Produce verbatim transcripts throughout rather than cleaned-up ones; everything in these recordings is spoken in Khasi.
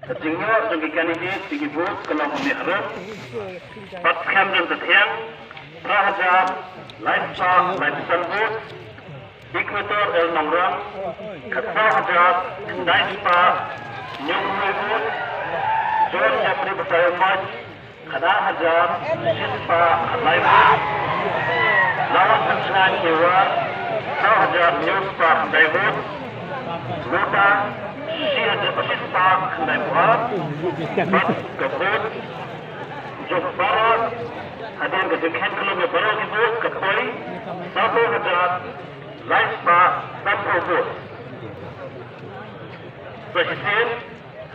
Ka jingïoh jong ki candidate jong ki vote ka long kumne harum. Batskhem Ryntathiang, phra hajar lai spah laiphew san vote. Equator L Nongrang, khatsaw hajar khyndai spah hynñiewphew vote. John Jeffrey Basaïawmoit, khatar hajar shi spah lai vote. Lawan Pynshngaiñ Kewar, saw hajar hynñiew spah khyndai vote. Lota, shi hajar shi spah khyndai vote. Bad ka vote jong baroh, hadien ka jingkheiñ kyllum ïa baroh ki vote, ka poi sawphew hajar lai spah sanphew vote. Ba shisien,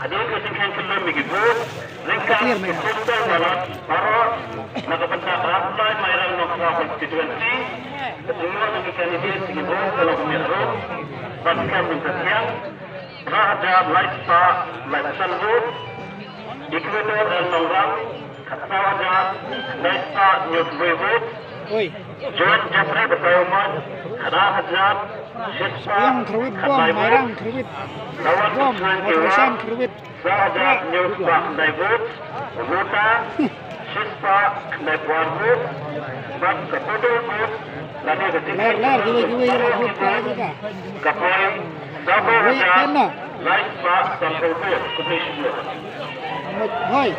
hadien ka jingkheiñ kyllum ïa ki vote, ryngkat ki postal ballot baroh na ka bynta ka Arphew Lai Mairang Nongkhlaw constituency, ka jingïoh jong ki candidate jong ki vote ka long kumne harum. Batskhem Ryntathiang, phra hajar lai spah laiphew san vote. Equator L Nongrang, khatsaw hajar khyndai spah hynñiewphew vote. Oi. John Jeffrey Basaïawmoit, khatar hajar shi spah khyndai vote. Lawan Pynshngaiñ Kewar, saw hajar hynñiew spah khyndai vote. Lota, shi spah khyndai phew ar vote. Bad ka total vote lane ka jingkheiñ kyllum jong baroh ki vote ka poi sawphew hajar lai spah sanphew vote. Khublei shibun. Hoi.